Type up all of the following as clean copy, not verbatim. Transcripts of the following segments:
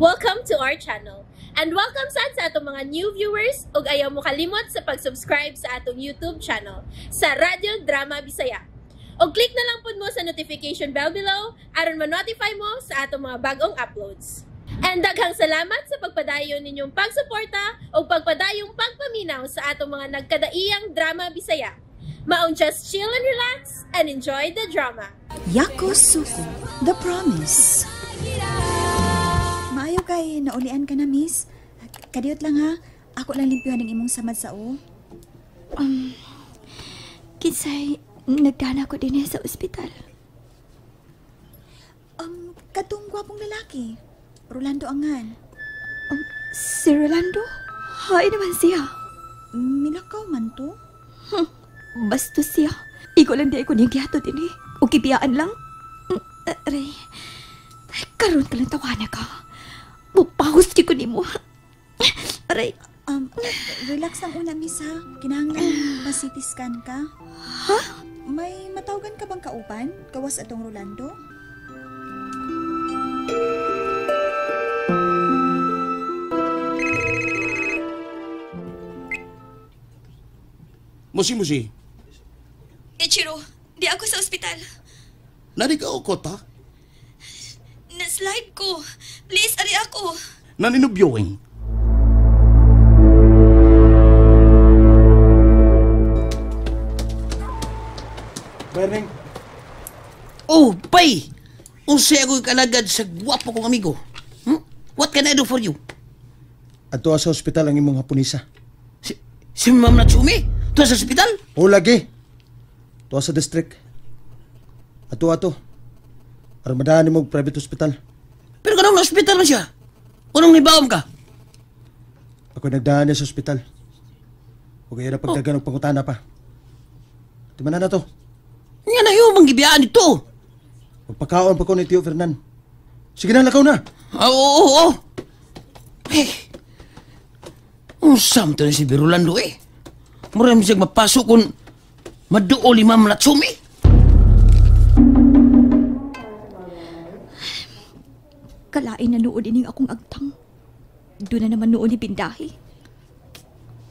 Welcome to our channel. And welcome sad sa atong mga new viewers ug ayaw mo kalimot sa pag-subscribe sa atong YouTube channel sa Radyo Drama Bisaya. Og click na lang pud mo sa notification bell below aron ma-notify mo sa atong mga bagong uploads. And daghang salamat sa pagpadayon ninyong pagsuporta ug pagpadayong pagpaminaw sa atong mga nagkadaiyang drama Bisaya. Maong just chill and relax and enjoy the drama. Yakusoku, The Promise. Maayo kay naulian ka na, miss. Kadiyot lang ha. Ako lang limpyuhan ang imong samad sa o. Kinsay, nagdana ko din sa ospital. Katong gwapong lalaki. Rolando Angan. Si Rolando? Hay naman siya. Milakaw man to. Bastos siya. Igo lang di ko niyang gihatod din eh. O gibiyaan lang. Aray, karon ka lang tawana ka. Mupahos ko nimo. Aray. Relax lang una, miss ha. Kinahanglan pa-CT scan ka. Ha? May matawagan ka bang kauban? Gawas atong Rolando? Musi, musi. Ichiro, di ako sa ospital. Nari ka o kota? Na-slide ko. Please, ari ako. Naninubyoing. Berning. Oh, bay! Unsay ako kalagad sa gwapo kong amigo. What can I do for you? Adto sa ospital ang imong Haponesa. Si Ma'am Natsumi? Tuwa sa ospital? O lagi. Tuwa sa district. Ato ato. Aron madaan nimo og private hospital. Pero kanong na ospital man siya? Unong nibaom ka? Ako nagdaan niya sa ospital. O kaya na pagdagan og pangutana pa. Di man na to. Nga na yung manggibiyaan dito. Magpakaon pa ko ni Tio Fernan. Sige na, lakaw na. Ah, oo, oo, oo. Eh, unsam to na si Birulando eh. Mura mo siya mapasok kung maduol ni Ma'am Natsumi. Kalain na noon ining akong agtang. Doon na naman noon ni Bindahi.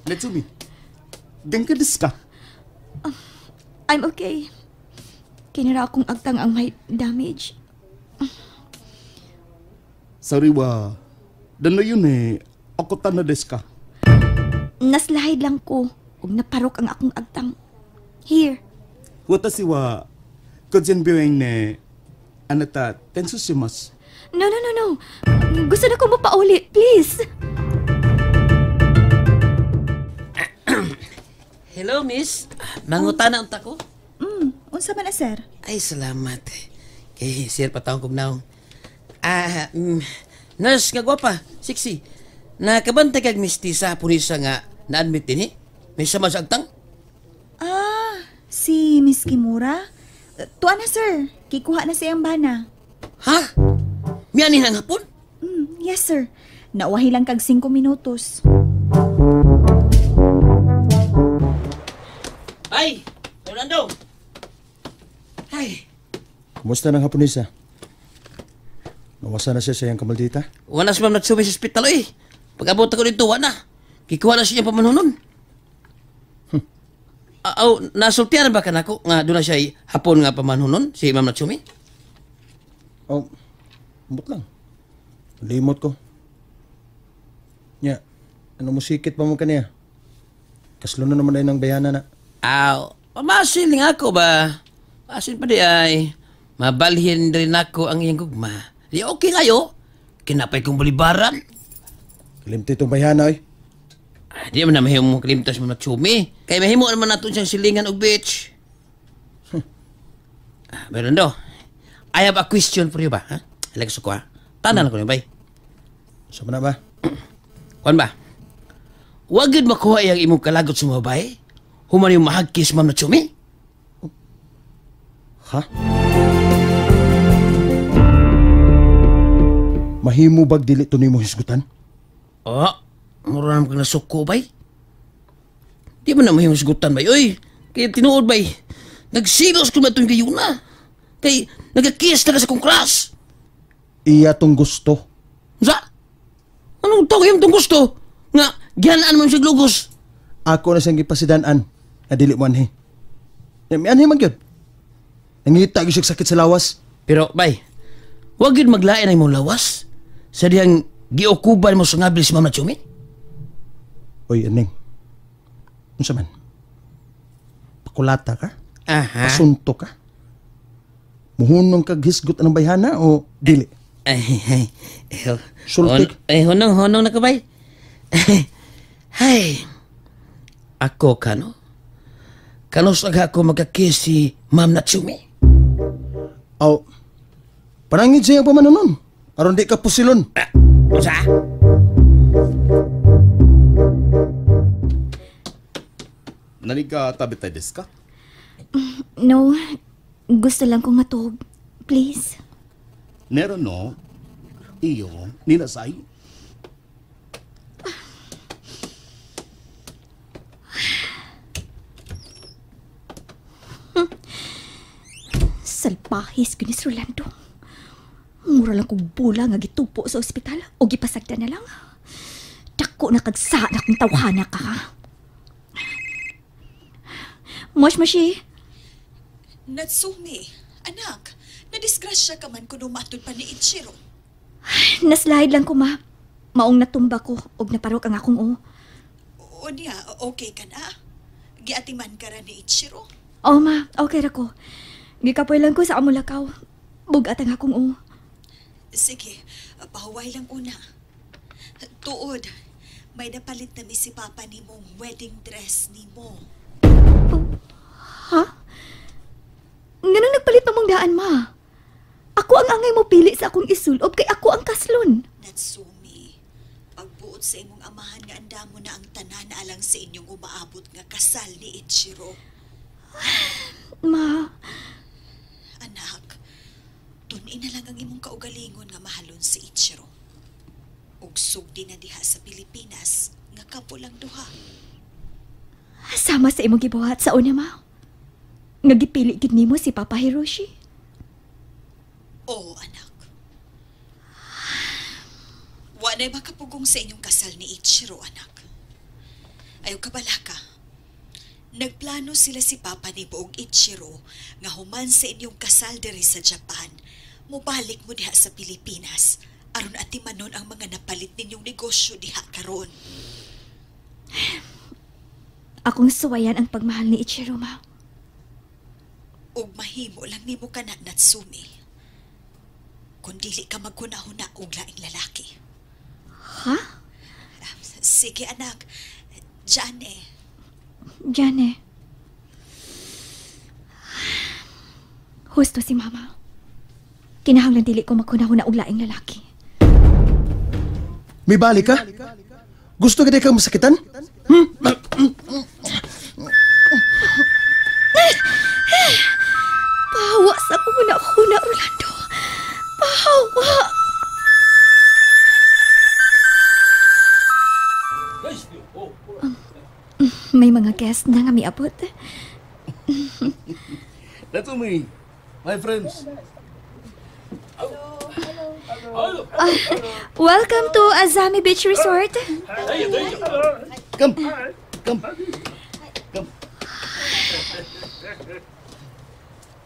Natsumi, gangka ka. I'm okay. Kinira akong agtang ang may damage. Sorry wa. Dano yun eh. Ako ta na des ka. Naslide lang ko. Ug naparok ang akong agtang. Here. Watashi wa kozen byueng ne anata tensu shimasu. No, no, no, no. Gusto na ko mapauli. Please. Hello, miss. Mangutana unta ko. Unsa man na, sir? Ay, salamat. Kay sir patawong kog naong. Nurse nga gwapa, sexy. Nakabantay kag miss Tisa punisa nga na-admit din eh. May sama sa agtang? Ah, si Miss Kimura? Tuwa na, sir. Kikuha na siyang bana. Ha? Miyanin ang hapon? Yes, sir. Nauwahi lang kag 5 minutos. Ay, Rolando! Ay. Kumusta ng Haponesa? Nawasa na siya sa iyang kamaldita? Wala si Ma'am Natsumi sa ospital eh. Pag-abot ako dito, wala. Kikuha na siya pamanhunon. Aw, nasultian ba ka nako nga doon na siya hapon nga pamanhunon si Ma'am Natsumi? Oh, ambot lang. Limot ko. Nya, ano musikit pa mo kaniya? Kaslo na naman ay ng bayana na. Aw, pamasil nga ako ba? Pasin pa di ay, mabalhin rin ako ang iyang gugma. Di okay kayo? Kinapay kong balibaran. Kalimti itong bayana ay. Ah, di man na mahimo kalimtas mo Natsumi. Kay mahimo naman nato siyang silingan og bitch. Ah, Berando, I have a question for you ba? Ha? Alex ko ha? Tanan ko niyo, bay. Sa man na ba? Kuan ba? Wag gid makuha iyang imong kalagot sa mga bae? Human yung mahagkis, Ma'am Natsumi? Ha? Mahimo bag dili to nimo hisgutan? Oh, mura naman kang nasuko, bay. Di man na mahimo hisgutan, bay. Uy, kaya tinuod, bay. Nagsilos ko na itong gayuna. Kay nagakis na ka sa kong crush. Iya tong gusto. Sa? Mao kay tong gusto nga gihanaan mo siya lugos. Ako na siyang gipasidan-an nga dili mo anhi. Mianhi man gyud. Nangita gyud siya sakit sa lawas. Pero bay, wag gyud maglain ang imong lawas sa dihang giokuban mo sa ngabil si Ma'am Natsumi. Oy, Aning. Unsa man? Pakulata ka? Aha. Pasunto ka? Muhunong kag hisgot anong bayhana o dili? Ay, Sultik. Ay, hunong-hunong na ka bay. Ay, ako ka no? Kanos aga ako magka-kiss si Ma'am Natsumi? Aw, panangid siya pa man nun. Aron di ka pusilon. Unsa? Nani ka tabi desu ka? No, gusto lang kong matug. Please. Nero no, iyo, ninasay. Salpahis ko ni Rolando. Mura lang kong bula nga gitupo sa ospital o gipasagda na lang. Dako na kagsa na kong tawhana ka, ha? Mosh-moshi. Natsumi, anak, nadisgrasya ka man kuno matud pa ni Ichiro. Naslide lang ko, ma. Maong natumba ko og naparok ang akong o. O niya, okay ka na? Giatiman ka ra ni Ichiro? Oh, ma, okay ra ko. Gikapoy lang ko sa amulakaw. Bugat ang akong o. Sige, pahuway lang una. Tuod, may napalit na mi si Papa ni mong wedding dress ni mo. Oh, ha? Nganong nagpalit na mong daan, ma? Ako ang angay mo pili sa akong isulob kay ako ang kaslon. Natsumi, pagbuot sa imong amahan nga andamo na ang tanan alang sa inyong umaabot nga kasal ni Ichiro. Ma. Anak, tunin na lang ang imong kaugalingon nga mahalon si Ichiro. Ug sugdi na diha sa Pilipinas nga kapulang duha. Sama sa imong gibuhat sa una, ma. Nga gipili gid nimo si Papa Hiroshi. Oo, anak. Wa na'y makapugong sa inyong kasal ni Ichiro, anak. Ayaw kabalaka. Nagplano sila si Papa ni buong Ichiro nga human sa inyong kasal diri sa Japan. Mubalik mo diha sa Pilipinas aron atimanon ang mga napalit ninyong negosyo diha karon. Akong suwayan ang pagmahal ni Ichiro, ma. Ug mahimo lang nimo kana, Natsumi. Kung dili ka maghuna-huna og laing lalaki. Ha? Sige, anak. Diyan eh. Diyan eh. Husto si Mama. Kinahanglan dili ko maghuna-huna og laing lalaki. May balik ka? Gusto ka di kang masakitan? Hmm? Pahawa sa akong huna-huna, Rolando. Pahawa! May mga guest na nga miabot. Natsumi, my friends. Hello. Welcome to Azami Beach Resort. Come, come, come.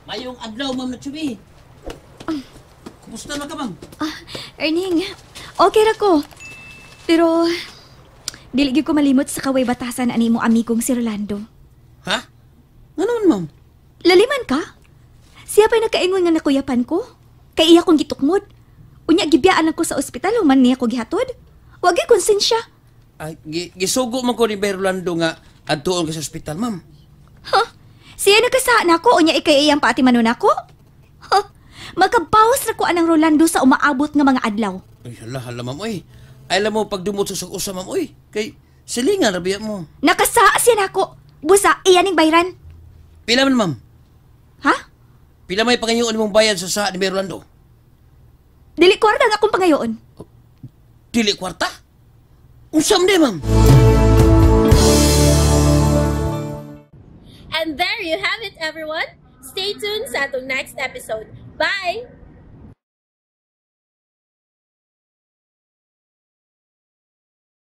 Mayong adlaw, Ma'am Natsumi. Kumusta na ka, Ma'am? Erning, okay ra ko. Pero dili gyud ko malimot sa kaway batasan ani mo amigong si Rolando. Ha? Ngano man, Ma'am? Laliman ka? Siya pa'y nakaingon nga nakuyapan ko. Kay iya kong gitukmod. Unya gibiyaan ako sa ospital human niya ko gihatod. Wa gyud konsensya. Ay, gisugo man ko ni Bay Rolando nga adtuon ka sa ospital, Ma'am. Ha? Siya nagkasaan ako, unya ikay iyang paatimanon ako? Ha? Magkabawas na ko anang Rolando sa umaabot nga mga adlaw. Ay, hala, hala, Ma'am, oy. Ay, alam mo, pagdumot sa usa, Ma'am, oy. Kay, silingan, rabiya mo. Nakasaa siya na ako. Busa, iyan ning bayran. Pila man, Ma'am? Ha? Pila may pangayoon mong bayad sa saa ni Bay Rolando? Dili kwarta ang akong pangayoon. Oh, dili kwarta? Usam di, Ma'am. And there you have it, everyone. Stay tuned sa atong next episode. Bye!